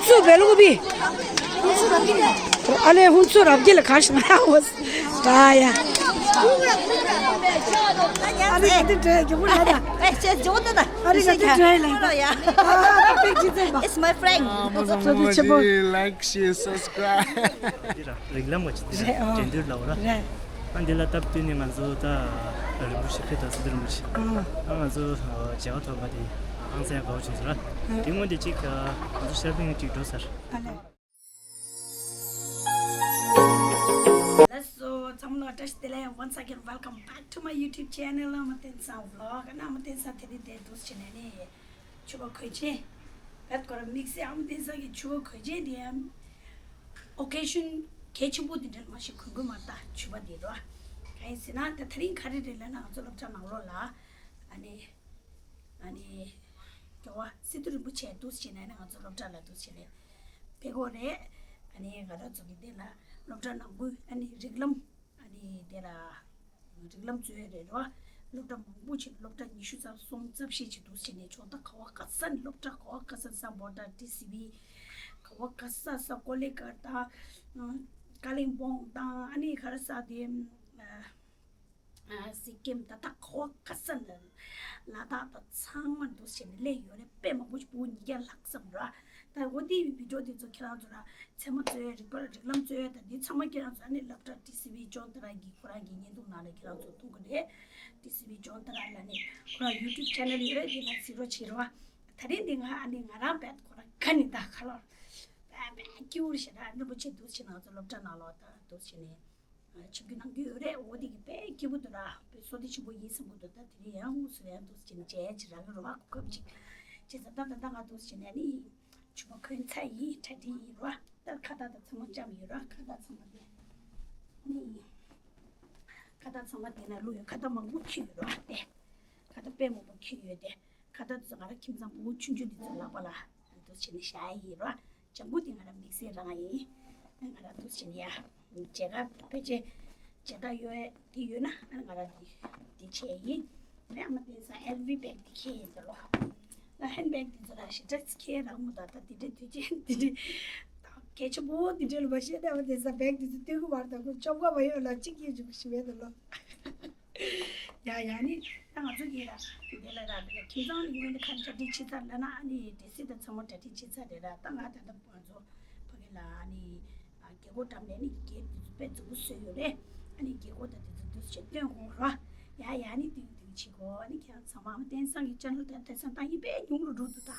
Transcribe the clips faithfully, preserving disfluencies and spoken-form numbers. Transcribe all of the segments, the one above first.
ཚུ་བེ་ལུག་པི། ཨ་ལེ་ཧུན་ཚུ་རབ་རྒྱལ་ལ་ག་ཤ་ང་འོ་ད་ཡ། ཨ་ལེ་ག་དེ་འདྲ་གི་བུ་ལ་ད། ཨེ་ཅེ་ཇོ་ད་ད། ཨ་ལེ་ག་དེ་འདྲ་ལ་ད། ཨ་པེ་ཅི་ཙེ་པ། It's my friend. ཨ་མོ་ཚང་མ་ཅི་ལའིཀ་ཤེར་སབ་སི་ཀ་རའིབ། འདི་ར་རིགས་ལམ་ག་ཅི་དེ་ར་འགྲན་བསྡུར་ལ་འོ་ར། ཨ་འདི་ལ་སྟབས་བསྟུན་ནས་ང་ཚོ་ད་རིན་པོ་ཆེ་ཕེབས་ད་སི་ཏུ་རིན་པོ་ཆེ། ཨ་ང་ཚོ་མཇལ་ཁ་ཐོབ་པ་དེ་ཧང་སང་དགའ་བོ་བྱུང་སོང་ར། དེ་སྔོན་དེ་གཅིག་ང་ཚོ་ཤར་པིང་གཅིག་འགྲོ་ཚར། ལགས་སོ་ཚང་མ་ལ་བཀྲ་ཤིས་བདེ་ལེགས། Once again, welcome back to my YouTube channel. ཨ་མ་བསྟན་བཟང་བི་ལོག་ཨ་ནི་ཨ་མ་བསྟན་བཟང་དེ་རིང་དེ་འདུག་སེ་བྱས་ནས་ནི་ཕྱུ་པ་གོས་ཆེན་བེད་ཀོ་ར་དམིགས་བསལ་ཨ་མ་བསྟན་བཟང་གི་ཕྱུ་པ་གོས་ཆེན་དེ་ཡང་ཨོ་ཀེ་ཤན་གལ་ཆེན་པོ་དེ་འདྲ་མ་ཞིག་གོན་གོན་མ་ད་ཕྱུ་པ་དེ་རོ། གང་ཡིན་ཟེར་ན་ད་དེ་རིང་ག་རེ་རེད་ལབ་ན་ང་ཚོ་སློབ་གྲྭ་ནང་ལོགས་ལ་ཨ་ནི་ཨ་ནི་རྒྱལ་བ་སི་ཏུ་རིན་པོ་ཆེ་འདུག་སེ་བྱས་ནས་ནི་ང་ཚོ་སློབ་གྲྭ་ལ་འདུག་སེ་བྱས་ནས་ཕེབས་ཀོ་རེད། ཨ་ནི་ང་རང་ཚོ་གི་དེ་ལ་སློབ་གྲྭ་ནང་ཁུལ་ཨ་ནི་རིགས་ལམ་ཨ་ནི་དེ་ལ་རིགས་ལམ་རྩོད་ཡས་རེད་རོ། སློབ་གྲྭ་མང་པོ་ཞིག་སློབ་གྲྭ་ཉི་ཤུ་རྩ་གསུམ་རྩ་བཞི་ཅིག་འདུག་སེ་བྱས་ནས་ཕྱོགས་མཐའ་ག་བ་ག་ས་ནས་སློབ་གྲྭ་ག་བ་ག་ས་ས་བོ་ཊ་ཊི་སི་ཝི་ག་བ་ག་ས་ས་ཀོ་ལི་གྷལ་དང་ཀ་ལིམ་པོང་དང་ཨ་ནི་ག་རེ་ས་དེ་ཨ་སི་ཀིམ་ད་ལྟ་ག་བ་ག་ས་ནས་ལ་དྭགས་དང་ཚང་མ་འདུག་སེ་བྱས་ནས་སླེབས་ཡོད་རེད། དཔེ་མང་པོ་ཞིག་ཕྲུ་གུ་ཉིས་བརྒྱ་ལྷག་ཙམ་ར། ད་འོ་དེའི་བི་ཌི་ཡོ་དེ་ཚོ་ཁྱེད་རང་ཚོ་ར་ཚད་མ་རྩོད་ཡས་རིག་པ་རིགས་ལམ་རྩོད་ཡས་དང་དེ་ཚང་མ་ཁྱེད་རང་ཚོ་ཨ་ནི་སློབ་གྲྭ་ཊི་སི་ཝི་ཅོན་ཏ་ར་གི་ཁོ་རང་གི་བརྙན་ཐུང་ནང་ལ་ཁྱེད་རང་ཚོ་མཐོང་གི་རེད། ཊི་སི་ཝི་ཅོན་ཏ་ར་ལ་ནི་ཁོ་རང་ཡུ་ཊུབ་ཆེ་ནལ་ཡོད་རེད། དེ་ལ་གཟིགས་རོགས་བྱེད་རོགས། ད་རིང་འདི་ང་ཨ་ནི་ང་རང་བེད་ཁོ་རང་ག་ནི་ད་ཁ་ལོར་བེད་བེད་སྐྱིད་པོ་ཞེ་དྲག་རིན་པོ་ཆེ་འདུག་སེ་ང་ཚོ་སློབ་གྲྭ་ནང་ལོགས་ད་འདུག་སེ་ནས་ཆིབས་བསྒྱུར་གནང་རྒྱུ་ཡོད་རེད། འོ་དེ་གི་དཔེ་སྐྱིད་པོ་འདུག་ར། དཔེ་བསོད་བདེ་ཆེན་པོ་ཡིན་བསམ་གི་འདུག་ད་དེ་རིང་ཡང་དངོས་སུ་ཡང་འདུག་སེ་བྱས་ནས་མཇལ་ཅིག་རག་གི་རེད་བ། གོ་སྐབས་ཅིག་བྱས་ཙང་ད་ད་ལྟ་ང་འདུག་སེ་བྱས་ནས་ཨ་ནི་ཕྱུ་པ་གོན་ཚར་ཡིན། གྲ་སྒྲིག་ཡིན་ར། ད་ཁ་བཏགས་དང་ཚང་མ་བཅངས་ཡོད་ར། ཁ་བཏགས་ཚང་མ་དེ་ནི་ཁ་བཏགས་ཚང་མ་དེ་ན་བླུགས་ཡོད། ཁ་བཏགས་མང་པོ་ཁྱེར་ཡོད་ར། དེ་ཁ་བཏགས་དཔེ་མང་པོ་ཁྱེར་ཡོད་དེ། ཁ་བཏགས་དེ་ཚོ་ང་རང་ཁྱིམ་ཚང་ཕྲུ་གུ་ཆུང་ཆུང་དེ་ཚོ་ལག་པ་ལ་འདུག་སེ་བྱས་ནས་བཞག་ཡིན་ར། ལྗང་གུ་དེ་ང་རང་དམིགས་བསལ་རང་ཡིན། ང་རང་འདུག་སེ་བྱས་ནས་ཡ། མཇལ་ཁ་ཕལ་ཆེར་མཇལ་ཁ་ཡོད་དེ་ཡོད་ན་ཨ་ང་རང་འདི་འདི་བྱས་ཡིན། ཨ་མ་དེང་སང་ཨེལ་ཝི་བེག་འདི་འཁྱེར་ཡིན་ད་ལོ། ད་ཧེན་བེག་འདི་ཚོ་ལ་ཞེ་དྲག་འཁྱེར་རག་མོ་ད། ད་འདི་འདྲའི་དུས་ཆེན་འདི་འདྲའི་ད་གལ་ཆེན་པོ་འདི་འདྲའི་ལ་མ་ཤེས་ན། ཨ་མ་དེང་སང་བེག་འདི་ཚོ་སྟོན་གི་མ་རེད། ད་ཁོ་ཅོབ་ག་མ་ཡོད་ལ་གཅིག་སྐྱེལ་བཅུག་ཞིག་མེད་ད་ལོ། ཡ་ཡ་ནི་ད་ང་ཚོ་གི་ལ་འདི་ལ་ར་འདི་ལ་ཁྱིམ་ཚང་ནི་ངོས་ནས་ཁ་གྲ་སྒྲིག་བྱེད་ཚར་ལ་ན་ཨ་ནི་སྡེ་སྲིད་དང་ཚང་མ་གྲ་སྒྲིག་བྱེད་ཚར་རེད་ར། ད་ང་ད་ལྟ་ང་ཚོ་ཕ་གི་ལ་ཨ་ནི་རྒྱལ་སྒོ་བཀྲམ་ནས་ནི་གེ་དེ་ཚོ་དཔེ་རྫིག་པོ་བཟོས་ཡོད་རེད། ཨ་ནི་རྒྱལ་སྒོ་དང་དེ་ཚོ་འདུག་སེ་སྟོན་དགོས་ར། ཡ་ཡ་ནི་དེ་འདུག་བྱེད་དགོས། ཨ་ནི་ཁྱེད་རང་ཚང་མ་ཨ་མ་བསྟན་བཟང་གི་ཅེ་ནལ་དེ་དེང་སང་ད་ཡིན་པས་ཉུང་རུ་འགྲོ་འདུག་ད།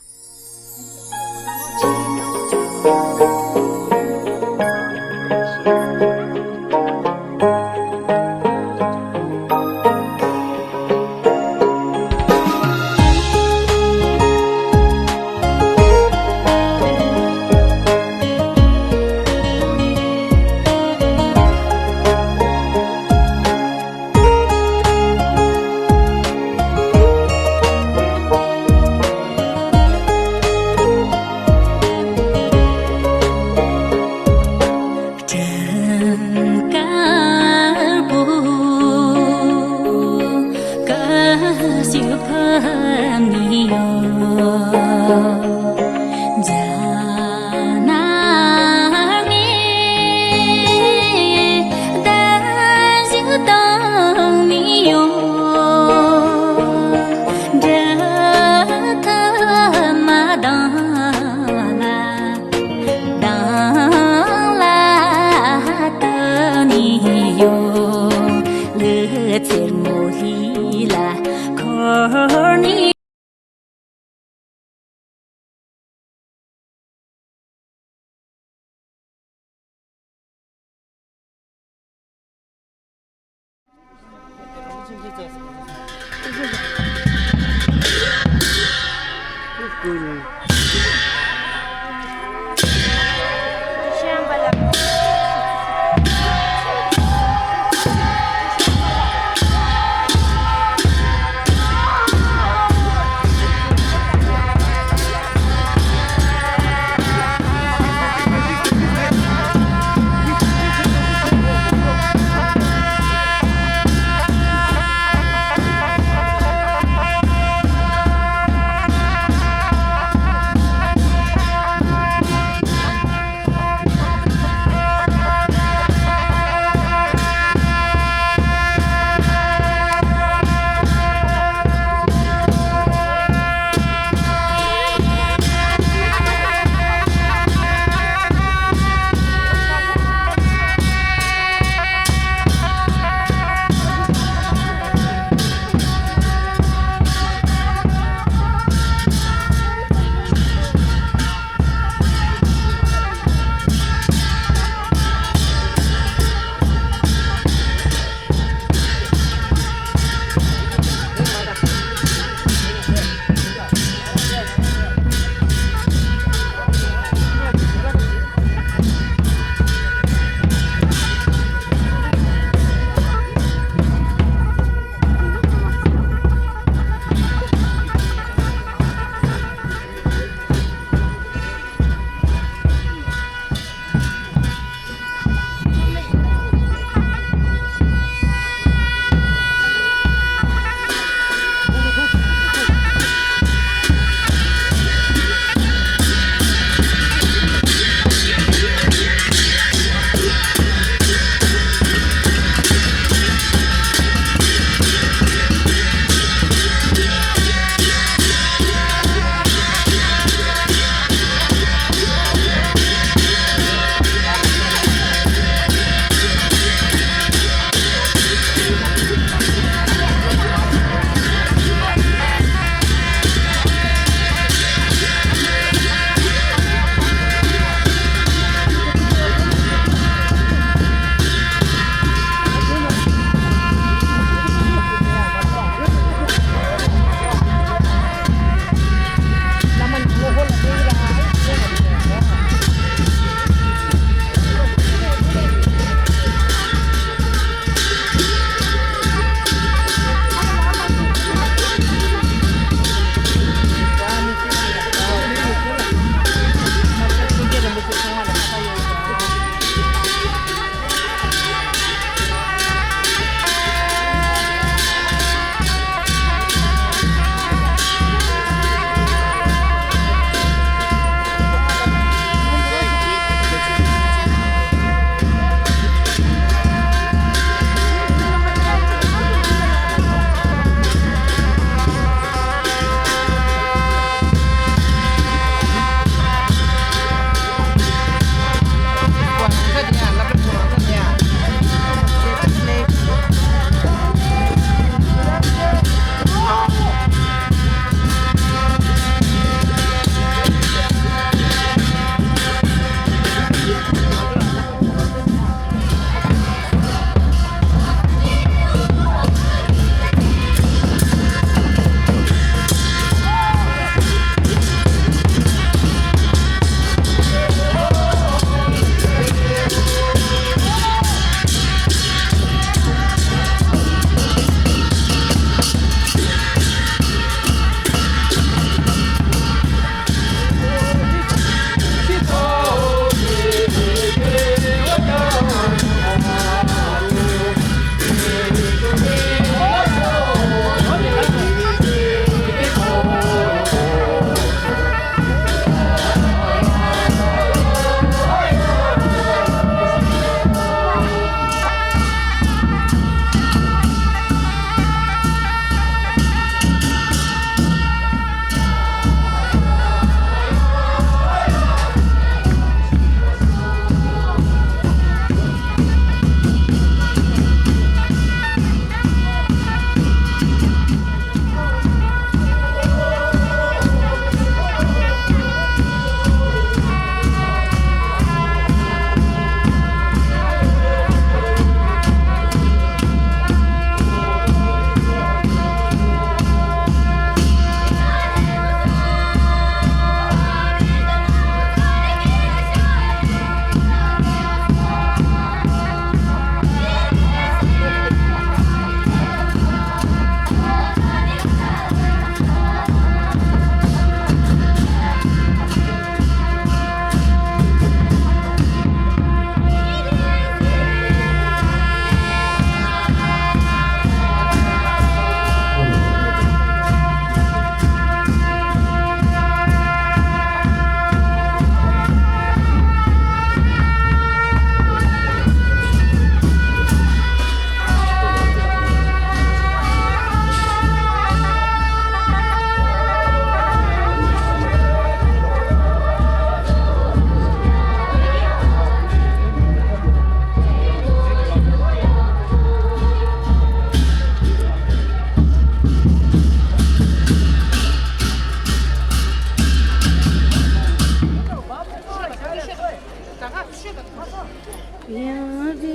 ཡ་ད་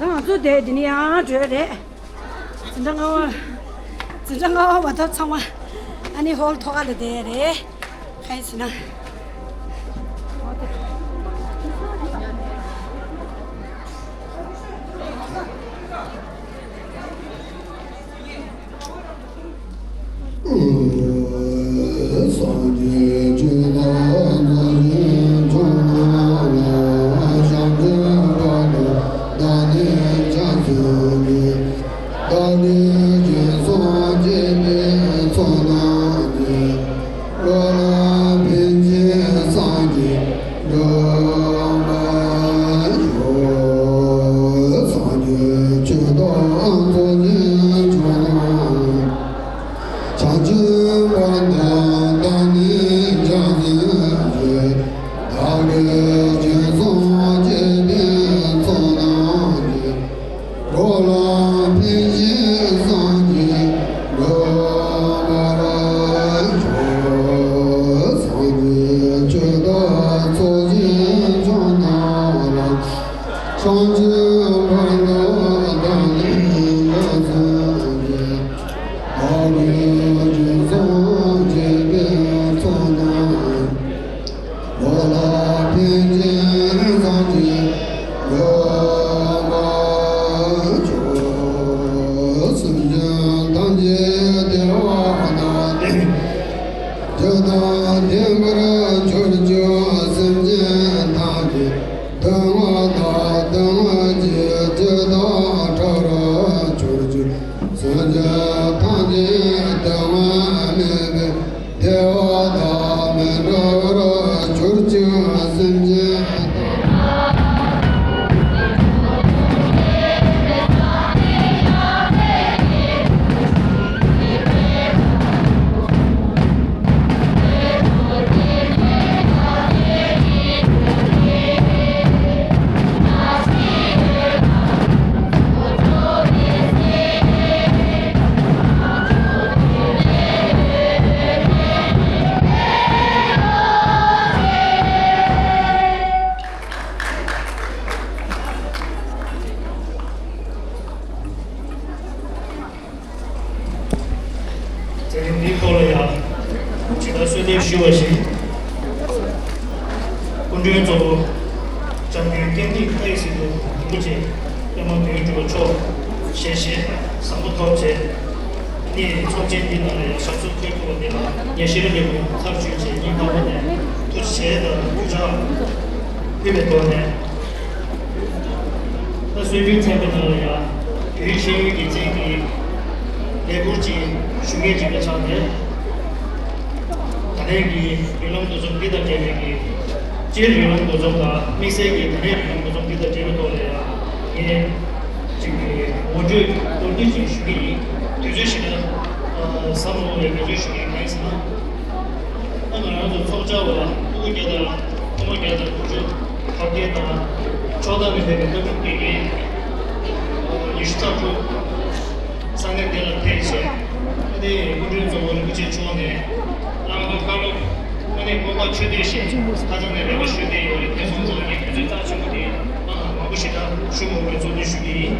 ང་ཚོ་དེ་འདི་ནས་ཡང་བྲོས་རེད། འཛིན་གྲྭ་ལྔ་པ། འཛིན་གྲྭ་ལྔ་པ་བ་ད་ཚང་མ་ཨ་ནི་ཧོལ་ཐོག་ཁ་ལ་བསྡད་རེད། གང་ཡིན་ཟེར་ན། དེ་རིང་འདིའི་ཐོག་ལ་ཡང་ཇི་ལྟར་གསོལ་འདེབས་ཞུ་བ་བཞིན། སྐུ་མགྲོན་གཙོ་བོ་སྐྱབས་མགོན་ཀིརྟི་ལྷ་ཡི་སྲིད་པ་རིན་པོ་ཆེ་པདྨ་དོན་གྲུབ་མཆོག་ཞལ་བཞེས་བཟང་པོ་ཐོབ་བྱས། ནི་ཚོགས་ཆེན་འདི་ནང་ལ་ཡང་ཞབས་སོར་ཕེབས་དགོས་པ་དེ་ལ་ངས་ཤེས་རབ་ལས་ཁུངས་ཚབ་ཞུས་བྱས་སྙིང་ཐག་པ་ནས་ཐུགས་རྗེ་ཆེ་དང་གུས་ཕྱག་ཕུལ་བའི་ཐོག་ནས། ད་གསོལ་མགྲོན་ཚན་པའི་ནང་ལ་ཡང་བོད་ཤེས་ཡོན་སྡེ་ཚན་གྱི་ལས་འཁུར་ཅིག་ཞུ་མཁན་ཅིག་ལ་ཆགས་ནས། ད་ལན་གྱི་མདུན་ལམ་འདུ་འཛོམས་འདི་དང་འབྲེལ་བའི་གི་སྤྱིར་མདུན་ལམ་འདུ་འཛོམས་དང་དམིགས་བསལ་གྱི་ད་ལན་མདུན་ལམ་འདུ་འཛོམས་འདི་དང་འབྲེལ་བའི་ཐོག་ལ་ཡང་ངས་ཅིག་གི་ངོ་སྤྲོད་མདོར་བསྡུས་ཅིག་ཞུ་གི་ཡིན། དུས་ཚོད་ཞིག་ལ་བསམ་བློ་ལས་འགུལ་སྐྱོད་ཞུ་གི་ཡིན། གང་ཡིན་ཟེར་ན། ད་ང་རང་ཚོ་ཚོགས་བཅར་བ་ཕྲུ་གུ་བརྒྱ་དང་ཐོག་མ་བརྒྱ་དང་དགུ་བཅུ་ལྷག་བརྒལ་དང་ཕྱོགས་མཐའ་ནས་ཕེབས་པའི་སློབ་ཕྲུག་དགེ་རྒན་ཉི་ཤུ་རྩ་དྲུག་ས་གནས་དེ་ལ་ཕེབས་བྱས། ཨ་ནི་སྐུ་མགྲོན་གཙོ་བོ་རིན་པོ་ཆེ་མཆོག་ནས་བླ་མ་བཀའ་སློབ། ཨ་ནི་སྔོན་མ་ཆོས་དད་བཤད་ཁ་སང་ནས་རེ་བ་ཞུས་བསྡད་ཡོད་རེད། དེ་སོང་ཙང་ངས་དུས་ཚོད་རྩ་ཆེན་པོ་དེ་མང་པོ་ཞེ་དྲག་ཞུ་མ་དགོས་པའི་ཚོགས་འདུ་ཞུ་གི་ཡིན།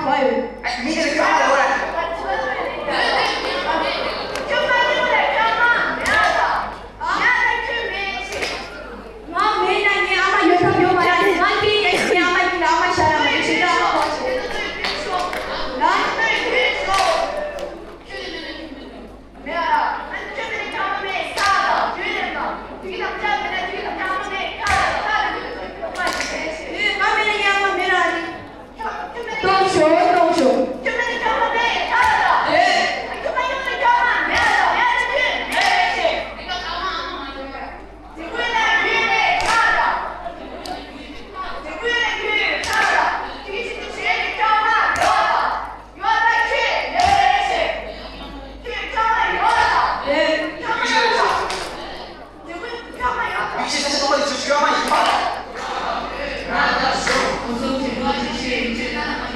ང་ཡོད། མི་དེ་ལ་སྐྱོན་མ་ཡོང་ར། ང་མེད་ན་ངའི་ཨ་མ་ཡོད་ཐབས་ཡོད་མ་རེད། ང་སྐྱེས་ཡས་ཀྱི་ངའི་ཨ་མ་ཡིན་ལ། ཨ་མ་ཤ་ར་མ་རེད། ཞེ་དྲག་ཨ་མ་བ་ཞིག་རེད། ང་སྟོང་ཤོག་སྟོང་ཤོག་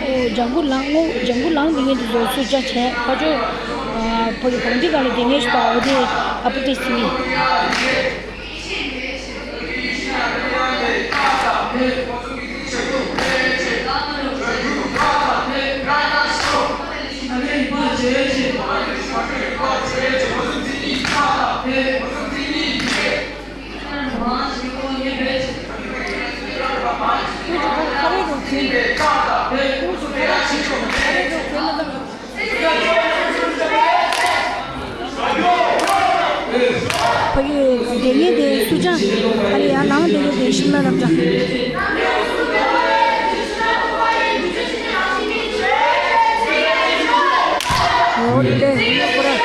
ཨོ། ལྗང་གུ་ལངས། ངོ་ལྗང་གུ་ལངས་དེ་ངས་འདི་ཚོ་སུ་ཅག་བྱས་ཕ་ཆོས། ཨ། ཕ་གི་བང་སྒྲིག་སྒང་ལ་དེ་ངས་ཞུ་དག་འོ་དེ་ཨ་ཕ་དེ་སི། ཕ་གི་དེ་ངས་དེ་སུ་ཅང་ཨ་ལེ་ཡ་ལང་དེ་གི་དེ་ཤིང་ལ་རབ་ཅང་། འོ་དེ་ཁོ་ར།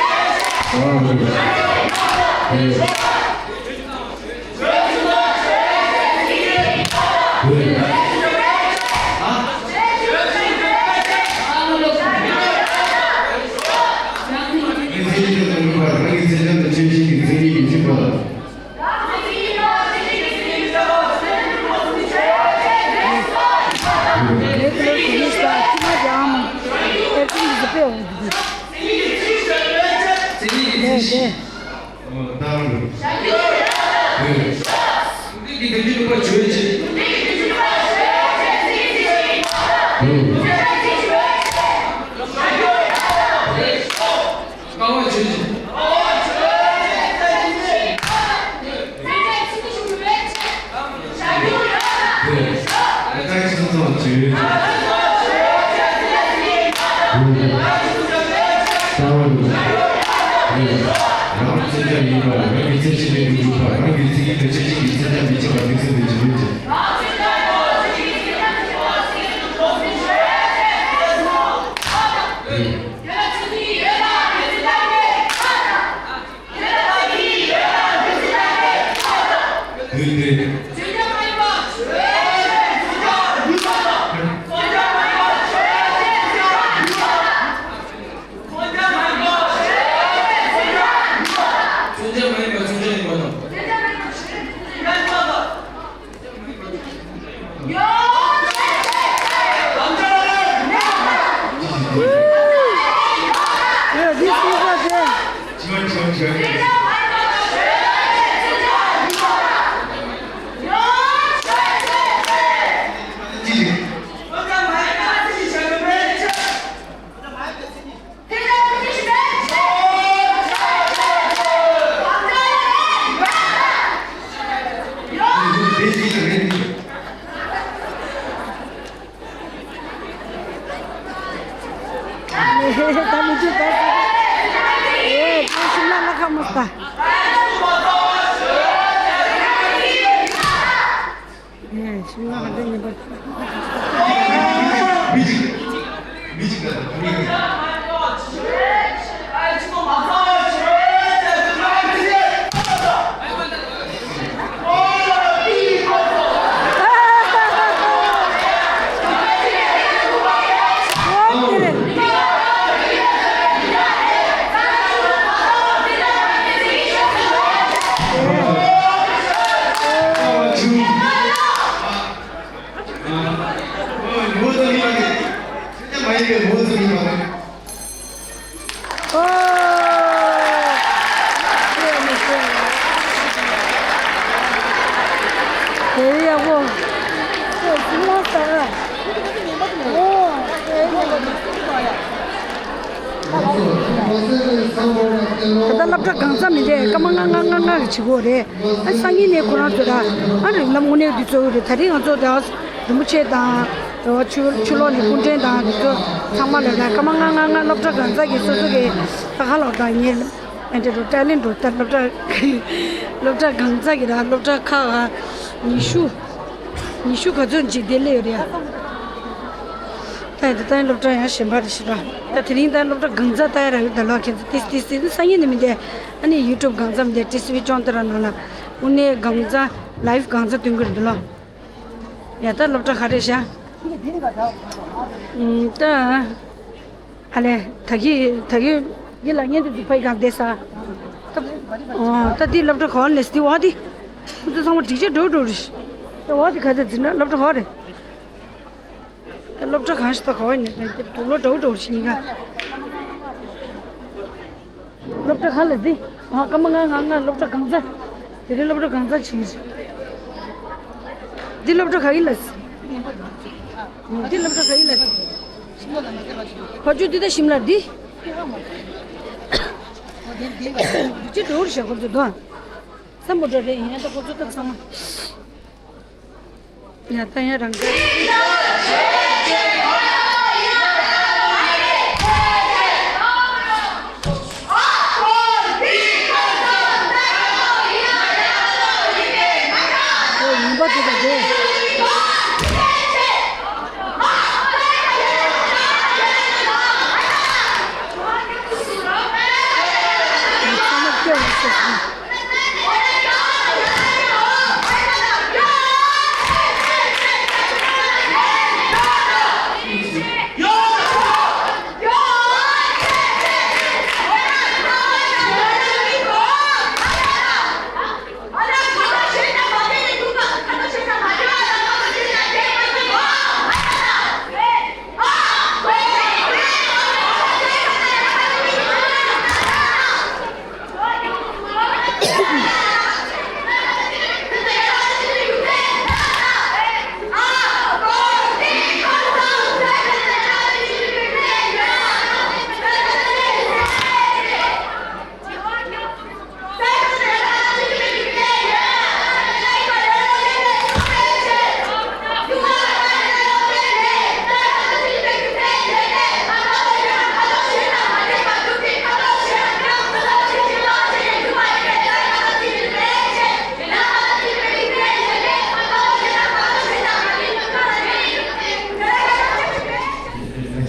རང་བཙན་བྱ་ཡིན་པ། རང་གི་བཙན་ཤེད་ལས་མི་འཇུག་པ། རང་གི་ཚིག་ངན་དང་ཆབ་སྲིད་ཀྱི་བཙན་བྱ་མི་བྱེད་པ། དམིགས་བསལ་དུ་བྱེད་ལུགས་ཀྱི། ད་མི་འཇུག་ད། ཨེ། ད་ཤིང་ནགས་ལ་ཁ་མ་ལྟ། ཨེ། ཤིང་ནགས་ལ་འདི་ཉིན་པར། དེ་ཡག་པོ། ཁྱོད་ཚང་མ་ལྟ་ཨ། ཨོ། དེ་ཡག་པོ། ད་ལྟ་སློབ་གྲྭ་གང་ཚང་མི་འདྲ་སྐར་མ་ལྔ་ལྔ་ལྔ་ལྔ་གི་བྱེད་དགོས་རེད། ཨ་སང་ཉིན་ནས་ཁོ་རང་ཚོ་ད་ཨ་རིགས་ལམ་དངོས་གནས་འདི་གཙོ་བོ་རེད། ད་རིང་ང་ཚོ་ད་རིན་པོ་ཆེ་དང་ཆུ་ཆུ་ལོག་ནས་སྐུ་མགྲོན་དང་འདི་ཚོ་ཚང་མ་ལ་ད་སྐར་མ་ལྔ་ལྔ་ལྔ་སློབ་གྲྭ་གང་ཚང་གི་སོ་སོ་གི་ད་ག་ལོག་དང་ཉེ་ཨ་འདྲ་རུ་ཏྲ་ལེན་འགྲོ་ད་སློབ་གྲྭ་སློབ་གྲྭ་གང་ཚང་གི་ད་སློབ་གྲྭ་ཁག་ག་ཉི་ཤུ་ཉི་ཤུ་ག་ཚོད་ཅིག་དེ་སླེབས་ཡོད་རེད་ཡ། ད་ཡིན་ད་ལྟ་ཡིན་སློབ་གྲྭ་ཡང་གཞན་པ་རེད་ཤི་ར། ད་དེ་རིང་ད་སློབ་གྲྭ་གང་ཚ་ལྟ་ཡ་ར་ཡོད་ད་ལོ་ཁྱེད་ཚོ་ཏིས་ཏིས་ཏིས་སང་ཉིན་ནས་མི་འདས། ཨ་ནི་ཡུ་ཊུབ་གང་ཚ་མི་འདས་ཏིས་སི་བི་ཅོང་ཏེ་ར་ནང་ལ་དངོས་གནས་གང་ཚ་ལའིབ་གང་ཚ་སྟོན་གི་རེད་ད་ལོ། ཡ་ད་སློབ་གྲྭ་ག་རེ་ཤ། ད་ཨ་ལེ་ད་གི་ད་གི་ཡི་ལ་ཉན་དུ་འཛུགས་པའི་གང་བསྡད་ས། ད་འདི་སློབ་གྲྭ་ག་བ་ལས་སི་འོ་འདི་ཁོ་ཚོ་ཚང་མ་འགྲིག་ཆ་འགྲོ་འགྲོ་རེད། ད་འོ་འདི་ག་ཚ་འཛིན་ན་སློབ་གྲྭ་ག་བ་རེད། སློབ་གྲྭ་གང་ཞིག་ད་ག་བ་ཡིན་ནས་དུག་ལོག་འདྲ་བོ་འདྲ་བོ་ཞིག་ཡིན་ག་སློབ་གྲྭ་གང་ལ་འདི། ཨ་སྐར་མ་ལྔ་ལྔ་ལྔ་སློབ་གྲྭ་གང་ཚ། དེ་རིང་སློབ་གྲྭ་གང་ཚ་ཕྱིན་ཟེར། འདི་སློབ་གྲྭ་ག་ཡིན་ལ་ཟེར། འདི་སློབ་གྲྭ་ག་ཡིན་ལ་ཟེར། ཁ་ཆུ་འདི་ད་ཞིམ་ལ་འདི། འདི་ཅི་འགྲོ་རུ་བྱ་ཁོ་ཚོ་དོ། སམ་བྷོ་ཊ་རེད་ཡིན་ན་ད་ཁོ་ཚོ་ད་ཚང་མ། ཡ་ད་ཡ་རང་ག་ཨོ་ཡིན་པ་དེ་དང་དེ། ཚང་མ་སྐྱོ་བ་སོ་སོ།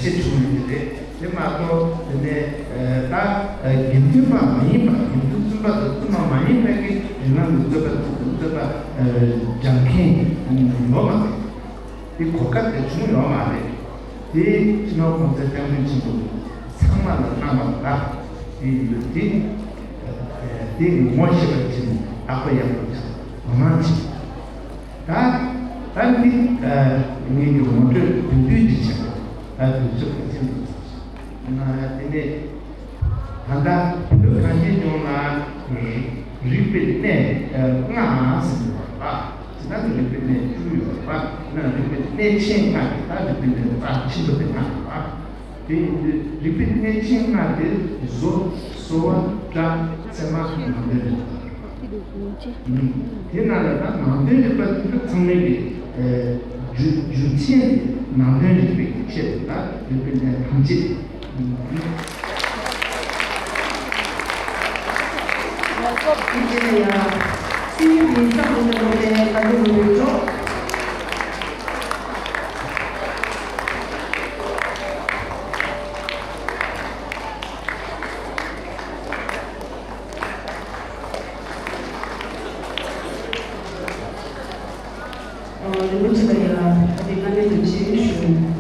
ཆེ་བྱུང་ཡོད་རེད། དེ་མ་གཏོགས་དེ་ནས་ད་དགེ་འདུན་པ་མ་ཡིན་པ་དགེ་འདུན་བཙུན་པ་དང་བཙུན་མ་མ་ཡིན་པའི་གི་རིགས་ལམ་གྱི་རྩོད་པ་རྩོད་པ་སྦྱང་མཁན་ཡོད་མ་རེད། དེ་གོ་སྐབས་དེ་བྱུང་ཡོད་མ་རེད། དེ་སྤྱི་ནོར་གོང་ས་སྐྱབས་མགོན་ཆེན་པོ་ཚང་མ་ལ་གནང་བ་ལ་དེ་ཡོད་དེ། དེ་ངོ་ཤེས་པ་བྱས་ནས་བདག་པོ་ཡག་པོ་བྱ་དོ་སྣང་བྱེད། ད་ད་འདི་ངེད་ཀྱི་ངོ་སྤྲོད་བདུན་བདུན་འདི་བྱས་པ་ད་དུས་ཚོད་ག་ཚོད་འདུག་ན་དེ་ནས་ད་ལྟ་བོད་གངས་ཅན་ལྗོངས་ལ་རིག་པའི་གནས་ལྔ་ཟེར་བ་ད་ད་རིག་པའི་གནས་བཅུ་ཡོད་པ་ན་རིག་པའི་གནས་ཆེན་ལྔ་དེ་ད་རིག་པའི་གནས་རྩ་ཆེན་པོ་དེ་ལྔ་རེད་པ། དེ་ཡིན་དུས་རིག་པའི་གནས་ཆེན་ལྔ་དེ་བཟོ། གསོ་བ། སྒྲ། ཚད་མ། ནང་དོན་རེད། དེ་ནང་ལ་ད་ནང་དོན་རིག་པ་དེ་ཚོ་ཚང་མའི་གི་རྒྱུ་རྒྱུ་མཚན་དེ་ནང་དོན་རིག་པའི་ཆེད་དུ་ད་རིག་པའི་གནས་ཐམས་ཅད། ལགས་སོ། དེ་རྗེས་ལ་ཡང་སྲིད་བྱུས་ཀྱི་ས་ཁོངས་ཀྱི་སློབ་གྲྭའི་དགའ་སྐྱིད་སློབ་ཕྲུག་ཚོ། རིན་པོ་ཆེ་ལ་ཡང་ད་ལྟའི་བཀའ་དྲིན་དུ་ཆེ་ཞུ།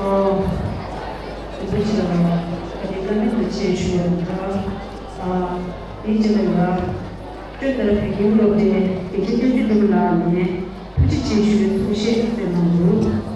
ཨོ། དེ་འདྲ་ཞིག་ལ་ད་རེས་བཀའ་དྲིན་དུ་ཆེ་ཞུ་བ་རེད་ད། དེའི་རྗེས་ལ་ཡོད། སྤྱོད་ལྟར་བོད་ཁྱིམ་སློབ་གྲྭའི་དགེ་རྒན་བསྟན་འཛིན་ལྷུན་གྲུབ་ལགས་ནས་ཐུགས་རྗེ་ཆེ་ཞུ་བའི་གསུང་བཤད་སྩལ་གནང་འདུག་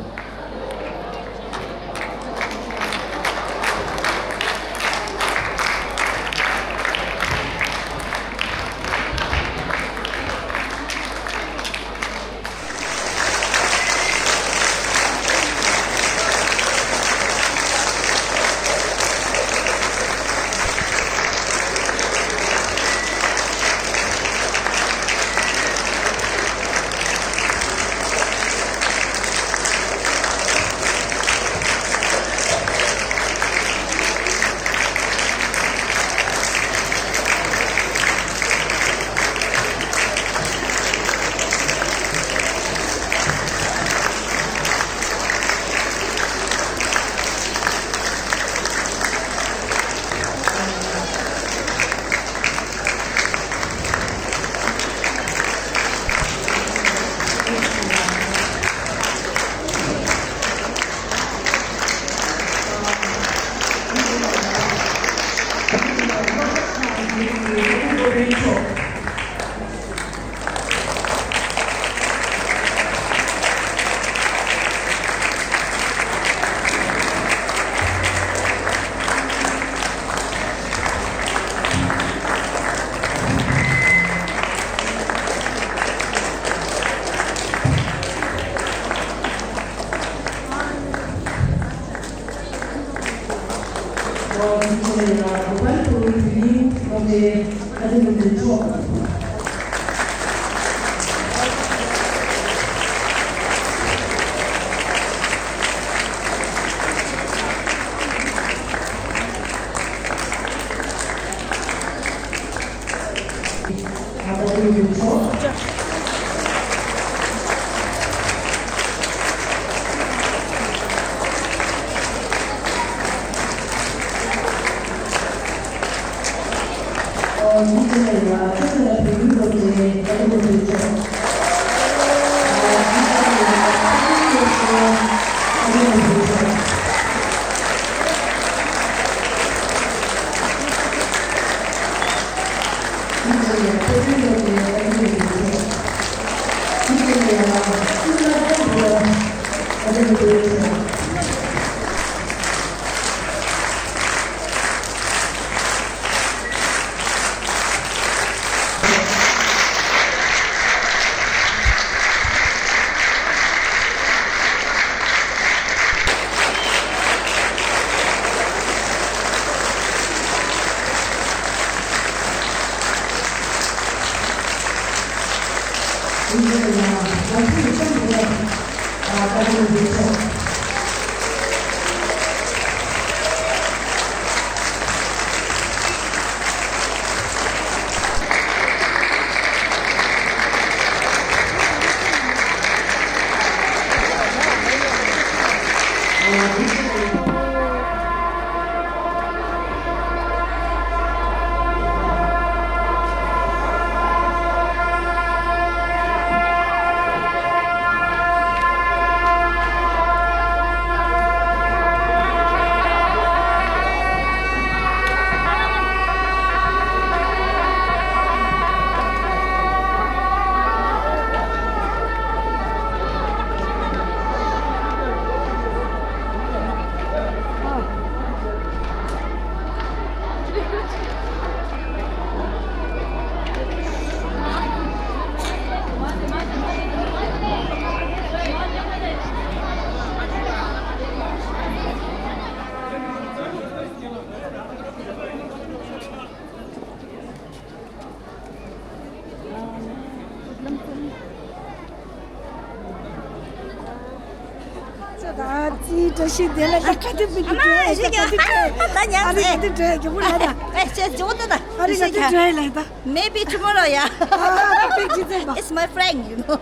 ཅི་བཀྲ་ཤིས་བདེ་ལེགས། ད་ག་དུས་ཕེབས་ཀྱི། ཨ་མ། ད་ག་དུས་ཕེབས། ད་ཉལ་ཨ་རི་ཟེར། ག་དུས་ཕེབས། མགྱོགས་པོ་ལ་ད། ཨེ་ཅེ་ཇོ་ད་ད། ཨ་རི་ག་དུས་ཕེབས་ལ་ད། Maybe tomorrow, yeah. ཨ་ཕེབས་ཅི་ཟེར་བ། It's my friend, you know.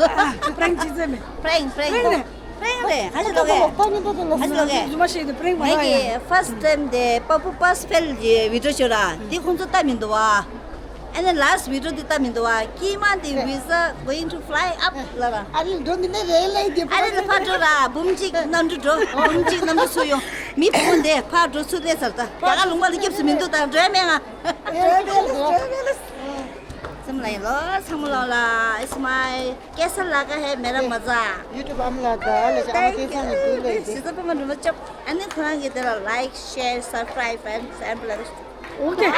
ཨ་prank ཅི་ཟེར་མེད། Prank, prank. Prank རེད། Prank རེད། ཧ་ཅང་ལོག་གི། ཧ་ཅང་ལོག་གི། ཇུ་མ་ཤེས་དེ་prank མ་ངེད་ལ་ཡ། ཀྱི་first time དེ་པ་པུ་པཱས་ཕེལ་གྱི་video ཅིག་ར་དེ་ཁོང་ཚོ་ལྟ་མི་འདུག་བ། ཨ་ནི་last video འདི་ལྟ་མི་འདུག་བ། ཀྱེ་མ་འདི་visa going to fly up ལ་ར། ཨ་ནི་འགྲོ་མི་ནི་རེད་ལ་འདི་ཨ་ནི་ཕར་འགྲོ་ར། འབུམ་གཅིག་གནམ་གྲུ་འགྲོ། འབུམ་གཅིག་གནམ་གྲུ་ཚུར་ཡོང་། མི་བུ་འདི་ཕར་འགྲོ་ཚུར་སླེབས་ཚར། ད་རྒྱ་གར་ལུང་པ་ལ་སྐྱབས་སུ་མི་འདུག་ད་འགྲོ་ཡ་མེད་ང་། འགྲོ་ཡ་མེད་ལ་འགྲོ་ཡ་མེད་ལ། སེམས་ལ་ཡིན་ལོ་ཚང་མ་ལོ་ལ། It's my कैसा लगा है मेरा मजा? YouTube ཨ་མ་ལགས་ད་ཨ་ལས་ཨ་མ་སྐལ་བཟང་གི་དུས་ལས་ཞེ་ས་པ་མ་འགྲོ་མ་ཅོབ། ཨ་ནི་ཁོ་རང་གི་དེ་ལ་like, share, subscribe and share ལ། Okay.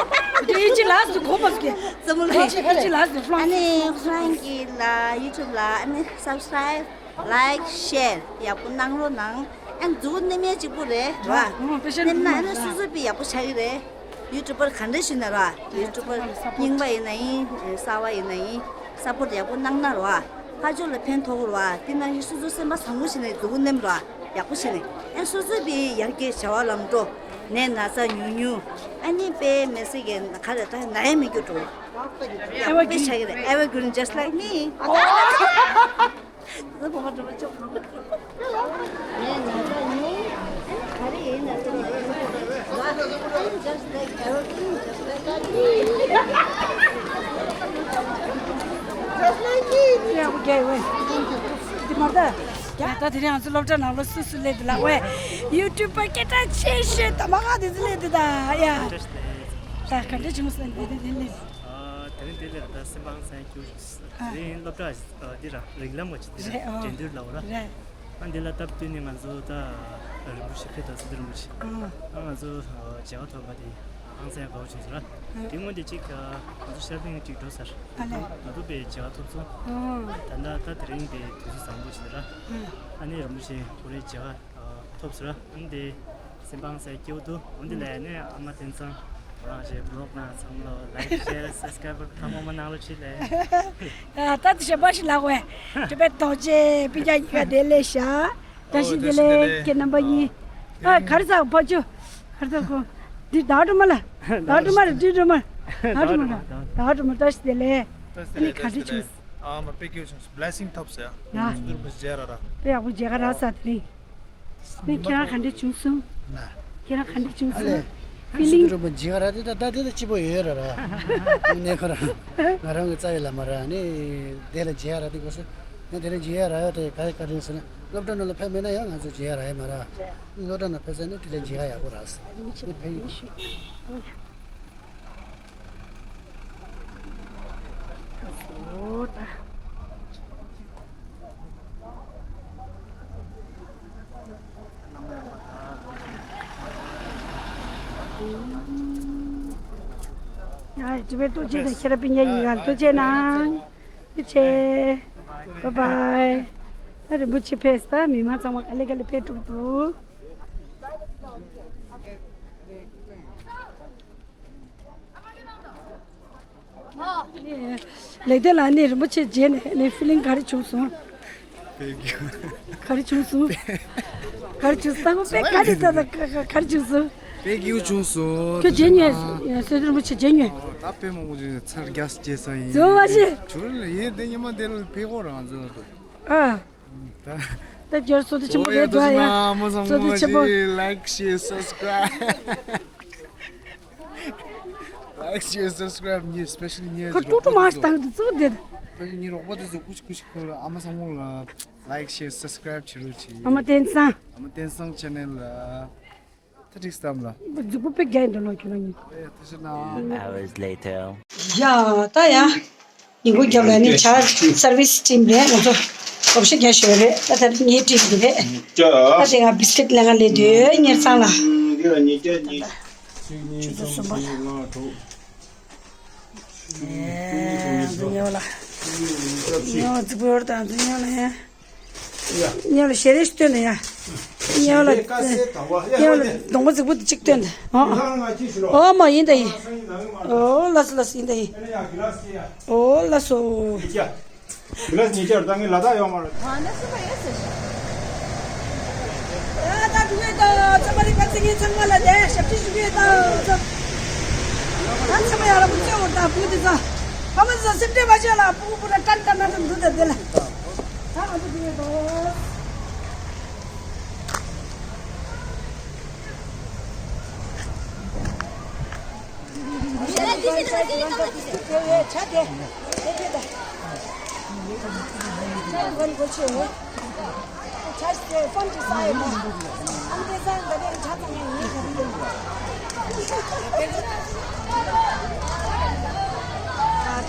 དེ་ཅི་ལ་སུ་གོ་པ་སྐྱེ། ཙམ་ལ་དེ་ཅི་ལ་སུ་ཨ་ནི་ཁོ་རང་གི་ལ་YouTube ལ་ཨ་ནི་subscribe, like, share ཡག་པོ་གནང་རོགས་གནང་། ཨ་ནི་མཛུབ་གུ་མནན་ཡས་གཅིག་པུ་རེད་ར། མནན་ན་ཨ་ནི་སོ་སོ་པི་ཡག་པོ་ཆགས་ཀྱི་རེད། YouTuber ག་འདྲ་ཞིག་ན་ར། YouTuber རྙིང་པ་ཡིན་ན་ཡིན་གསར་པ་ཡིན་ན་ཡིན་support ཡག་པོ་གནང་ན་ར། ཕར་ཕྱོགས་ལ་ཕན་ཐོགས་ར། དེ་ནང་བཞིན་སོ་སོ་སེམས་པ་བཟང་པོ་བྱས་ནས་མཛུབ་གུ་མནན་ར། ཡག་པོ་བྱས་ནས་ཨ་སོ་སོ་པའི་ཡར་རྒྱས་བྱ་བ་ལམ་འགྲོ། ནད་ན་ཚ་ཉུང་ཉུང་། ཨ་ནི་དཔེ་མི་སྲིད་ཀྱི་ག་རེ་ད་ན་ཡ་མི་འགྱུར་འགྲོ། Evergreen. དཔེ་བྱ་གི་རེད། Evergreen just like me. ངས་ན་ཚ་ཉུང་། ག་རེ་ཡིན་ན་ཚ་ཉུང་། Just like everything, just like me. Just like me. ཡག་པོ་རྒྱལ་བས། འདི་མ་ད། ད་དེ་རིང་ང་ཚོ་སློབ་གྲྭ་ནང་ལ་སུ་སུ་སླེབས་འདུག་ལ་ཝེ། YouTuber སྐད་གྲགས་ཆེ་ཤོས་ད་མ་ག་དེ་ཚོ་སླེབས་འདུག་ད་ཡ། ད་ག་འདྲ་བྱུང་སོང་འདི་འདི་འདི་སླེབས། ཨ་དེ་རིང་འདི་ལ་ད་སེམས་པ་ཧང་སང་སྐྱིད་པོ་བྱུང་སོང་། ཨ། དེ་རིང་སློབ་གྲྭ་ཨ་འདི་ར་རིགས་ལམ་བ་ཅིག་འདི་ར་རེད། ཨོ། འགྲན་བསྡུར་ལ་འོ་ར། རེད། ཨ་འདི་ལ་སྟབས་བསྟུན་ནས་ང་ཚོ་ད་རིན་པོ་ཆེ་ཕེབས་དང་སི་ཏུ་རིན་པོ་ཆེ། ཨ། ཨ་ང་ཚོ་མཇལ་ཁ་ཐོབ་པ་དེ་ཧང་སང་དགའ་བོ་བྱུང་སོང་ར། ཨ། དེ་སྔོན་དེ་གཅིག་ང་ཚོ་ཤར་པིང་གཅིག་འགྲོ་ཚར། ཨ་ལས། ད་དུང་དཔེ་མཇལ་ཁ་ཐོབ་སོང་། ཨོ། ད་ལྟ་ད་དེ་རིང་དེ་དུས་ཚོད་བཟང་པོ་བྱུང་ར། ཨ། ཨ་ནི་རིན་པོ་ཆེ་ཁོ་རའི་མཇལ་ཁ་ཐོབ་སོང་ར། ཨ་ནི་དེ་སེམས་པ་ཧང་སང་སྐྱིད་པོ་འདུག་འོན་ཏེ་ལས་ནས་ཨ་མ་བསྟན་ཚང་རང་ཞེས་བི་ལོག་ནང་ཚང་མ་ལོ་like, share, subscribe ཐ་མ་མ་གནང་ལོ་ཆེ་ལས། ཨ་ད་དེ་ཞེ་པ་ཞིག་ལགས་བས། དེ་པའི་རྡོ་རྗེ་པི་ཀྱ་ཡི་ག་དེ་ལས་ཤ། བཀྲ་ཤིས་བདེ་ལེགས་ཁྱེད་རྣམ་པ་གཉིས། ཨ་ག་རེ་ཟ་ཕ་ཆུ། ག་རེ་ཟ་ཁོ། འདི་ད་སྒྲོལ་མ་ལ། ད་སྒྲོལ་མ་ལ་འདི་སྒྲོལ་མ། ད་སྒྲོལ་མ་ལ། ད་སྒྲོལ་མ་བཀྲ་ཤིས་བདེ་ལེགས། ཨ་ནི་ག་འདྲ་བྱུང་། ཨ་མ་པེ་ཀྱུ་བྱུང་blessing ཐོབ་ཟེར། ཡ། སུ་རུ་མ་ཟེར་ར་ར། དཔེ་ཡག་པོ་མཇལ་ཁ་རག་ས་དེ་རིང་། ནི་ཁྱེད་རང་ག་འདྲ་བྱུང་སོང་། ན། ཁྱེད་རང་ག་འདྲ་བྱུང་ཨ་ལས། སོང་། ཕི་ལིང་། སུ་རུ་མ་མཇལ་ཁ་རག་དེ་ད་ད་དེ་ད་སྐྱིད་པོ་ཡོད་ར་ར། ནས་ཁོ་རང་ང་རང་གི་རྩ་བའི་བླ་མ་ར་ནི་དེ་ལ་མཇལ་ཁ་རག་དེ་གོ་སོང་། ནི་དེ་ལ་མཇལ་ཁ་རག་ཡོད་དེ་ག་ག་རེ་ཟེར་ན་སློབ་གྲྭ་ནང་ལ་ཕེབས་མེད་ན་ཡང་ང་ཚོ་མཇལ་ཁ་རག་ཡོད་མ་ར། སློབ་གྲྭ་ནང་ཕེབས་ས་ནི་དེ་ལ་མཇལ་ཁ་ཡག་པོ་རག་སོང་། ནི་ཕེབས་ཡིན། ཡ་ཡ་ཅི་བས་ལྟོ་ཆས་དང་ཁྱེད་རང་སྤུན་ཀྱག་ཡིན་ག་ལྟོ་ཆས་ན། ལྟོ་ཆས། Bye bye། ད་རིན་པོ་ཆེ་ཕེབས་ས་མི་མང་ཚང་མ་ག་ལེ་ག་ལེ་ཕེབས་ཐུབ་འདུག་ལེགས་ལྡན་ལགས་ནི་རིན་པོ་ཆེ་མཇལ་ནས་ནི་ཕི་ལིང་ག་རེ་བྱུང་སོང་། དཔེ་སྐྱིད། ག་རེ་བྱུང་སོང་། ག་རེ་བྱུང་སོང་། ད་ཁོ་དཔེ་ག་རེ་ད་ད་ག་ག་ག་རེ་བྱུང་སོང་། དཔེ་སྐྱིད་བྱུང་སོང་། ཁྱོད་མཇལ་མྱོང་། ཡ་སྲས་རིན་པོ་ཆེ་མཇལ་མྱོང་། ད་དཔེ་མང་པོ་ཅིག་ཚར་རྒྱག་སྐྱེས་ས་ཡིན། ཛོ་བ་ཞེ། ཁྱོད་ལ་ཡིན་དེ་ཉི་མ་དེ་ལ་ཕེབས་ཁོ་རང་ཚོ་ལ་ཨ། ད་ད་རྒྱར་བསོད་བདེ་ཆེན་པོ་རེད་འདུག་ཡ། བསོད་བདེ་ཆེན་པོ། Like, share, subscribe. Like, share, subscribe ཉེ་specially ཉེ་ཁོ་ཀྲུག་ཀྲུག་མ་ཞིག་བཏང་འདུག་ཙུག་འདེད། Specially ཉེ་རོགས་པ་དེ་ཚོ་ཀུ་ཤི་ཀུ་ཤི་ཁོ་ཨ་མ་ཚང་མ་ལ་like, share, subscribe བྱེད་རོགས་བྱེད། ཨ་མ་བསྟན་བཟང་། ཨ་མ་བསྟན་བཟང་channel ལ། ད་འགྲིག་སྟམ་ལ། མཛུབ་གུ་དཔེ་རྒྱག་འདུག་ལོ་ཁྱོད་རང་གཉིས། ཨེ་ཐུགས་རྗེ་གནང་། Two hours later. ཡ་ད་ཡ། ཉིན་གུང་རྒྱབ་ལ་ནི་ཇ་service team རེད་ང་ཚོ། བགོ་བཤའ་རྒྱག་ཞོར་རེད་ད་ད་ངའི་team འདི་རེད། ད་དེ་ང་biscuit ལེན་ག་སླེབས་དུས་གཉེར་ཚང་ལ། ཆུ་ཚོད་གསུམ་པ། ཨེ་འཛུལ་ཉོ་ལ། ཉོ་འཛུལ་བོར་དང་འཛུལ་ཉོ་ལ་ཡ། ཉོ་ལ་ཞལ་རས་ཤིག་སྟོན་དང་ཡ། ཉོ་ལ། ཉོ་ལ་གདོང་པ་རྫིག་པོ་དེ་གཅིག་སྟོན་དང་། ཨོ། ཨོ་མ་ཡིན་ད་ཡིན། ཨོ་ལགས་སོ་ལགས་སོ་ཡིན་ད་ཡིན། ཨོ་ལགས་སོ། གི་ལ་སི་ཉིས་བརྒྱ་རུ་ད་ངས་ལ་དྭགས་ཡོང་མ་རེད། ཨ་ན་སུ་པ་ཡོད་ཟེར། ཨ་ད་དུ་ཡོད་དོ་ཚང་མ་རིག་པ་ཚིག་ངན་ཚང་མ་ལ་དེ་ཞབས་ཕྱི་ཞུ་གི་ཡོད་དོ་ཚོ། ད་ཚང་མ་ཡར་ལ་བུ་ཚོ་འོར་དང་བུ་དེ་ཚོ། ཕ་མ་ཚོ་སེམས་ཁྲལ་མ་བྱེད་ལ་ཕྲུ་གུ་བུ་ར་ཏན་ཏན་ན་ཚོ་འདུག་ད་དེ་ལ། ད་ང་ཚོ་དུ་ཡོད་དོ།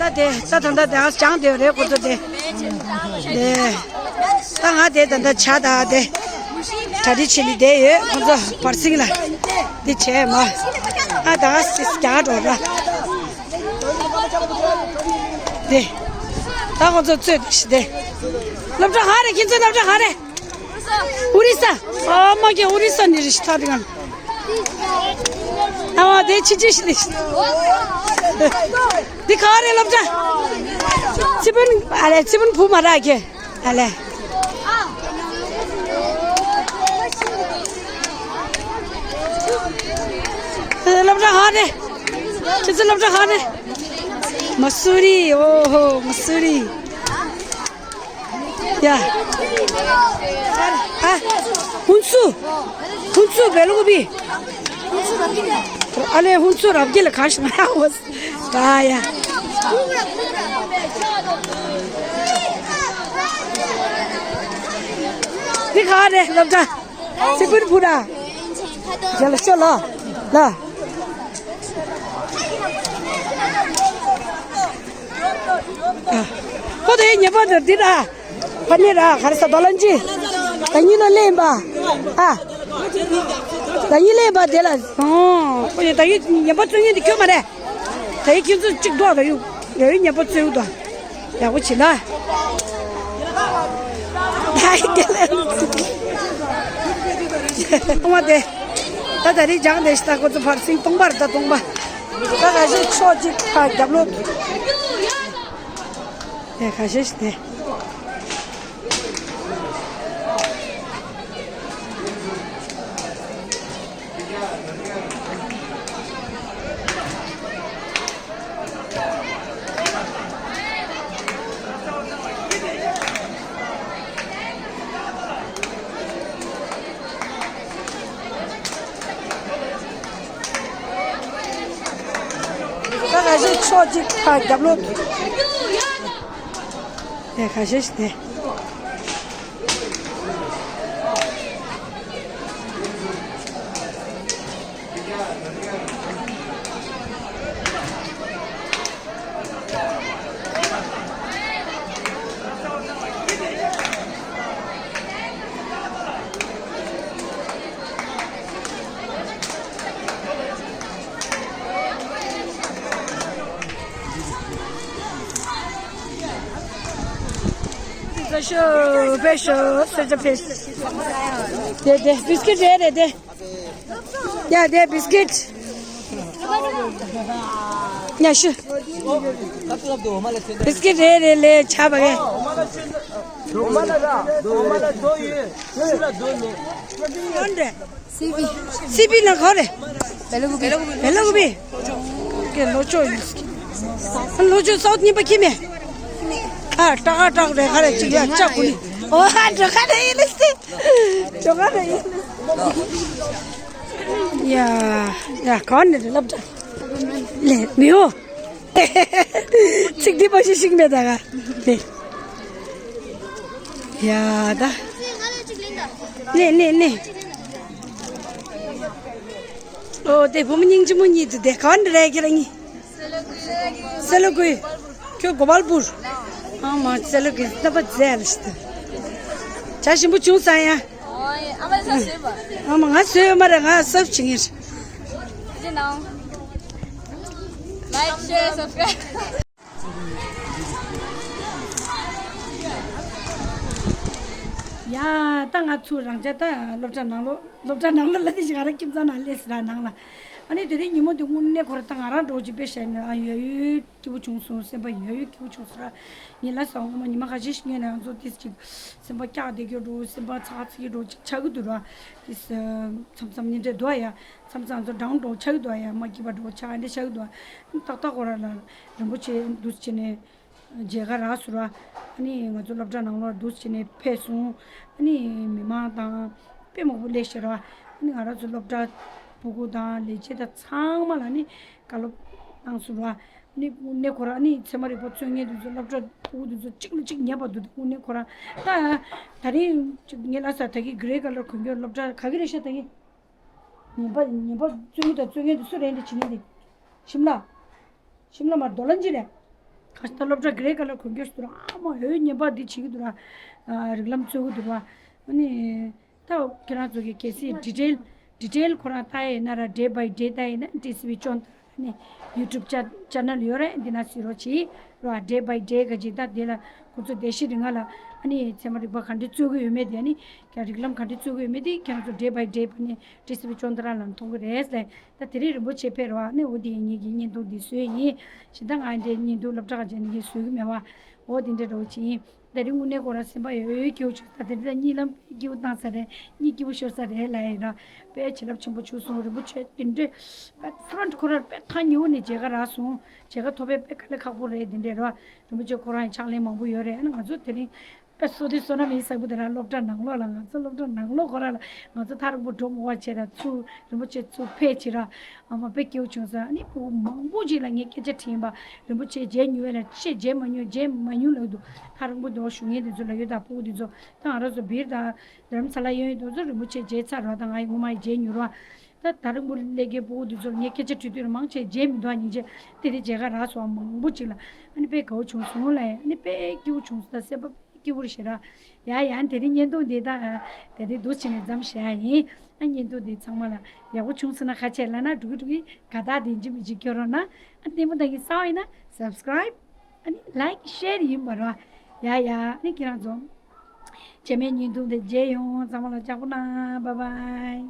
ད་དེ་ད་ད་ད་དེ་ཨ་སྤྱང་དེ་རེད་ཁོ་ཚོ་དེ། དེ་ད་ང་དེ་ད་ད་ཆ་ད་དེ་གྲ་སྒྲིག་བྱེད་ནི་དེ་ཡོད་ཁོ་ཚོ་བར་སིང་ལ་དེ་བྱས་མ་ཨ་ད་སི་རྒྱག་འགྲོ་ར། དེ་ད་ཁོ་ཚོ་ཚོད་དེ་ཤི་དེ། སློབ་གྲྭ་ག་རེ་ཁྱེད་ཚོ་སློབ་གྲྭ་ག་རེ། ཨུ་རི་ས། ཨ་མ་གི་ཨུ་རི་ས་ནི་རི་ཤི་ཐ་དི་གན། ཨ་མ་དེ་ཆི་ཆི་ཤི་ནི་ཤི། འདི་ག་རེ་སློབ་གྲྭ། ཚི་པུན་ཨ་ལེ་ཚི་པུན་བུ་མ་ར་གི་ཨ་ལེ། སློབ་གྲྭ་ག་རེ། ཁྱེད་ཚོ་སློབ་གྲྭ་ག་རེ། མ་སུ་རི། ཨོ་ཧོ་མ་སུ་རི། ཡ། ཨ། ཧུན་སུ། ཧུན་སུ་བེ་ལུག་པི། ཨ་ལེ་ཧུན་སུ་རབ་རྒྱལ་ལ་ག་ཤ་ང་ཡ་འོ། ད་ཡ། འདི་ག་རེ་སློབ་གྲྭ། སི་པུར་བུ་ར། རྒྱལ་ཤོ་ལ། ལ། ཁོ་དེ་ཉེ་པོ་འདིར་འདི་ར། ཕ་ནི་ར་ག་རེ་ས་དོ་ལན་ཅི། ད་ཉི་ལོ་ལེན་པ། ཨ། ད་ཉི་ལེན་པ་དེ་ལ། ཨོ། ཁོ་ཡི་ད་ཡི་ཉེ་པོ་བཙུན་ཉི་འདི་ཁྱོད་མ་རེད། ད་ཡི་ཁྱོད་ཚོ་གཅིག་འགྲོ་ད་ཡུ། ཡ་ཡི་ཉེ་པོ་བཙུན་ཡུ་ད། ཡག་པོ་བྱེད་ན། ད་ཡི་དེ་ལ། སྟོང་པ་དེ། ད་ད་རེས་སྦྱངས་དེ་ཤི་ད་ཁོ་ཚོ་ཕར་སིང་སྟོང་པར་ད་སྟོང་པ། ད་ག་ཤེད་ཕྱོགས་གཅིག་ཁ་རྒྱབ་ལོག་དེ་ཁ་ཤས་ཤིག་དེ། ད་ག་ཤེད་ཕྱོགས་གཅིག་ཁ་རྒྱབ་ལོག་དེ་ཁ་ཤས་ཤིག་དེ། ད་ཤོ་ཕེ་ཤོ་སེ་ཇ་ཕེ། དེ་དེ་བིས་ཀིཊ་རེད་རེད་དེ། ཡ་དེ་བིས་ཀིཊ། ཉ་ཤུ། བིས་ཀིཊ་རེད་རེད་ལེ་ཆ་བ་གེ། སི་པི། སི་པི་ལ་ག་རེ། བེ་ལ་ཀུ་པི། བེ་ལ་ཀུ་པི། ཀེ་ལོ་ཅོ་ཡིན། ལོ་ཅོ་སའུ་ཐི་ཉིན་པ་ཁྱི་མེ། ཨ་ཏྲ་ཀ་ཏྲ་རེ་ག་རེ་ཅིག་ཡ་ཅག་གུ་ནི། ཨོ་ཧ་ཏྲ་ཀ་རེ་ཡིན་ལེ་སི། ཏྲ་ཀ་རེ་ཡིན་ལེ་སི། ཡ་ཡ་ག་ནི་རེ་ལབ་ཏྲ། ལེ་མི་ཧོ། ཚིག་འདི་པ་ཤི་ཤིག་མེད་ད་ག་ནི། ཡ་ད། ནི་ནི་ནི། ཨོ་དེ་བུ་མོ་སྙིང་རྗེ་མོ་གཉིས་དེ་དེ་ག་འདྲ་རེད་ཁྱེད་རང་གཉིས། སེ་ལ་ཀུའི། ཁྱོད་གོ་པལ་པུར། ཨ་མ་སེ་ལ་ཀུའི་རྣམ་པ་མཛེས་ལ་ཤི་ད། བྱ་ཞིམ་པོ་བྱུང་ས་ཡ། ཨོ་ཨ་མ་ས་ཟོས་པ། ཨ་མ་ང་ཟོས་ཡོད་མ་རེད་ང་སབ་བྱེད་ངེས། ལའིག་ཤེར་སབ་སི་ཀ་རའིབ། ཡ་ད་ང་ཚོ་རང་ཅག་ད་སློབ་གྲྭ་ནང་ལོ་སློབ་གྲྭ་ནང་ལོ་ལ་དེ་ཞིག་ང་རང་ཁྱིམ་ཚང་ནང་སླེབས་སི་ར་ནང་ལ། ཨ་ནི་དེ་རིང་ཉིན་མོ་དེ་དངོས་གནས་ཁོ་ར་ད་ང་རང་འགྲོ་ཅིག་དཔེ་བཤད་ན་ཨ་ཡོད་ཡོད་སྐྱིད་པོ་བྱུང་སོང་སེམས་པ་ཡོད་ཡོད་སྐྱིད་པོ་བྱུང་སོང་ར། ངས་ལ་སང་ངོ་མ་ཉི་མ་ཁ་ཤས་ཤིག་ངས་ང་ཚོ་དེ་ཅིག་སེམས་པ་སྐྱག་བསྡད་ཀྱི་འགྲོ་སེམས་པ་ཚ་ཚིག་གི་འགྲོ་ཅིག་ཆགས་ཀྱི་འདུག་ར། དེ་མཚམས་མཚམས་ཉིན་དེ་འདུག་ཡ། མཚམས་མཚམས་ཚོ་འགྲང་འགྲོ་ཆགས་འདུག་ཡ་མ་སྐྱིད་པ་འགྲོ་ཆགས་འདི་ཆགས་འདུག་ཏག་ཏག་ཁོ་ར་ལ་རིན་པོ་ཆེ་འདུག་བྱས་ནས་མཇལ་ཁ་རག་སོང་ར། ཨ་ནི་ང་ཚོ་སློབ་གྲྭ་ནང་ལོགས་འདུག་བྱས་ནས་ཕེབས་སོང་། ཨ་ནི་མི་མང་དང་དཔེ་མང་པོ་སླེབས་ཤག་ར། ཨ་ནི་ང་རང་ཚོ་སློབ་གྲྭ་ ཕྲུ་གུ་དང་ལས་བྱེད་དང་ཚང་མ་ལ་ནི་བཀའ་སློབ་གནང་སོང་ར། ནི་དངོས་གནས་ཁོ་རང་ནི་ཚད་མ་རིག་པ་རྩོད་མཁན་དེ་ཚོ་སློབ་གྲྭ་ཕྲུ་གུ་དེ་ཚོ་གཅིག་ལ་གཅིག་ཉེ་བར་འདུག་དངོས་གནས་ཁོ་རང་ད་ད་རིང་ཅིག་ངས་ལ་ས་ད་གི་གྷི་རེ་ཀ་ལར་གོན་རྒྱུ་སློབ་གྲྭ་ག་གི་རེད་ཤག་ད་གི། ཉེན་པ་ཉེན་པ་རྩོད་མཁན་དང་རྩོད་མཁན་དེ་སུ་རེད་འདི་བྱེད་མཁན་དེ། ཤིམ་ལ། ཤིམ་ལ་མར་རྡོ་ལ་འཇི་རེད། ཁ་ཤས་ད་སློབ་གྲྭ་གྷི་རེ་ཀ་ལར་གོན་རྒྱུ་ཞིག་འདུག་ར། ཨ་མ་ཧོའི་ཉེན་པ་འདི་བྱེད་ཀྱི་འདུག་ར། ཨ་རིགས་ལམ་རྩོད་ཀྱི་འདུག་ར། ཨ་ནི། ད་ཁྱེད་རང་ཚོ་གི་གལ་སྲིད་ཌི་ཊེལ་ཌི་ཊེལ་ཁོ་རང་ལྟ་ཡིན་ན་ར་ཌེ་བྷའི་ཌེ་ལྟ་ཡིན་ན་ཊི་སི་ཝི་ཅོན་ཏ་ནི་ཡུ་ཊུབ་ཅེ་ཅེ་ནལ་ཡོད་རེད། འདི་ན་གཟིགས་རོགས་གྱིས་ར། ཌེ་བྷའི་ཌེ་ག་ཅིག་ད་དེ་ལ་ཁོ་ཚོ་བསྡད་ཤི་རི་ང་ལ་ཨ་ནི་ཚད་མ་རིག་པ་ག་འདྲ་རྩོད་ཀྱི་ཡོད་མེད་དེ་ཨ་ནི་ཁྱེད་རིགས་ལམ་ག་འདྲ་རྩོད་ཀྱི་ཡོད་མེད་དེ་ཁྱེད་རང་ཚོ་ཌེ་བྷའི་ཌེ་པ་ནི་ཊི་སི་ཝི་ཅོན་ཏ་ར་ལ་མཐོང་གི་རེད་ཟེར། ད་དེ་རིང་རིན་པོ་ཆེ་ཕེབས་རོགས་ཨ་ནི་འོ་དེ་ཡིན་ངེད་ཀྱི་བརྙན་ཐུང་འདི་བཟོས་ཡིན། ཞེ་ད་ང་འདྲའི་བརྙན་ཐུང་སློབ་གྲྭ་ག་ཅན་ནི་ངས་བཟོས་ཀྱི་མེད་བ། འོ་དེ་འདྲ་རོགས་གྱིས་ཡིན། དེ་རིང་དངོས་གནས་ཁོ་རང་སེམས་པ་ཡོད་ཡོད་སྐྱིད་པོ་བྱུང་། ད་དེ་རིང་ད་གཉིད་ལམ་སྐྱིད་པོ་བཏང་ས་རེད། གཉིད་སྐྱིད་པོ་ཤོར་ས་རེད་ལབ་ཡིན་ར། དཔེ་བྱིན་རླབས་ཆེན་པོ་བྱུང་སོང་། རིན་པོ་ཆེ་དེ་འདྲའི་དཔེ་ཕ་རོན་ཊི་ཁོ་རང་དཔེ་ཐག་ཉེ་བོ་ནས་མཇལ་ཁ་རག་སོང་། མཇལ་ཁ་ཐོབ་པའི་དཔེ་དཀའ་ལས་ཁག་པོ་རེད། དེ་འདྲའི་ར་རིན་པོ་ཆེ་ཁོ་རང་ཡང་ཕྱག་ལས་མང་པོ་ཡོད་རེད། ཨ་ནི་ང་ཚོ་དེ་རིང་དཔེ་བསོད་བདེ་བསོད་ནམས་ཡིན་ཟེར་གི་འདུག་ར། སློབ་གྲྭ་ནང་ལོགས་ལ་ང་ཚོ་སློབ་གྲྭ་ནང་ལོགས་ཁོ་རང་ལ་ང་ཚོ་ཐག་རིང་པོ་འགྲོ་མི་དགོས་པ་བྱས་ར། ཚུར་རིན་པོ་ཆེ་ཚུར་ཕེབས་བྱས་ར། ཨ་མ་དཔེ་སྐྱིད་པོ་བྱུང་སོང་། ཨ་ནི་ཕྲུ་གུ་མང་པོ་ཅིག་ལ་ངས་སྐད་ཆ་དྲིས་པ། རིན་པོ་ཆེ་མཇལ་མྱོང་བས་ལ་ཆེས་མཇལ་མ་མྱོང་མཇལ་མ་མྱོང་ལབ་འདུག་ཐག་རིང་པོ་འདུག་བཞུགས་མཁན་དེ་ཚོ་ལ་ཡོད་ད། ཕྲུ་གུ་དེ་ཚོ་ད་ང་རང་ཚོ་བིར་དང་རྡ་རམ་ས་ལ་གཡས་གཡོན་དེ་ཚོ་རིན་པོ་ཆེ་མཇལ་ཚར་ར། ད་ང་ཡི་ངོ་མ་ཡི་མཇལ་མྱོང་ར། ད་ད་རིང་པོ་སླེབས་མཁན་ཕྲུ་གུ་དེ་ཚོ་ལ་ངས་སྐད་ཆ་དྲིས་དུས་ལ་མང་ཆེ་མཇལ་མི་འདུག་ཨ་ནི་མཇལ་དེ་རིང་མཇལ་ཁ་རག་སོང་། མང་པོ་ཅིག་ལ་ཨ་ནི་དཔེ་དགའ་བོ་བྱུང་སོང་ལ། ཨ་ནི་དཔེ་སྐྱིད་པོ་བྱུང་སོང་། ད་སེམས་པ་སྐྱིད་པོ་རེད་ཤག་ར། ཡ་ཡ། དེ་རིང་བརྙན་ཐུང་འདི་ད་དེ་རིང་འདུག་བྱས་ནས་མཚམས་བཞག་ཡིན། ཨ་བརྙན་ཐུང་འདི་ཚང་མ་ལ་ཡག་པོ་བྱུང་སོང་ན་ཁ་ཆད་ལབ་ན་འགྲོ་གི་འགྲོ་གི་དགའ་རྟགས་དེ་འཇིགས་མི་འཇིགས་སྐྱོ་རོགས་གནང་། ཨ་ལྟད་མོ་ལྟ་གི་གསར་པ་ཡིན་ན་སབ་སི་ཀ་རའིབ་ཨ་ནི་ལའིཀ་ཤེར་ཡིན་པ་རོགས། ཡ་ཡ། ཨ་ནི་ཁྱེད་རང་ཚོ་རྗེས་མའི་བརྙན་ཐུང་དེ་མཇལ་ཡོང་། ཚང་མ་ལ་ལྕགས་པོ་གནང་། བཱའི་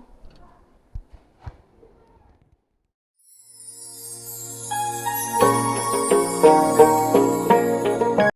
བཱའི།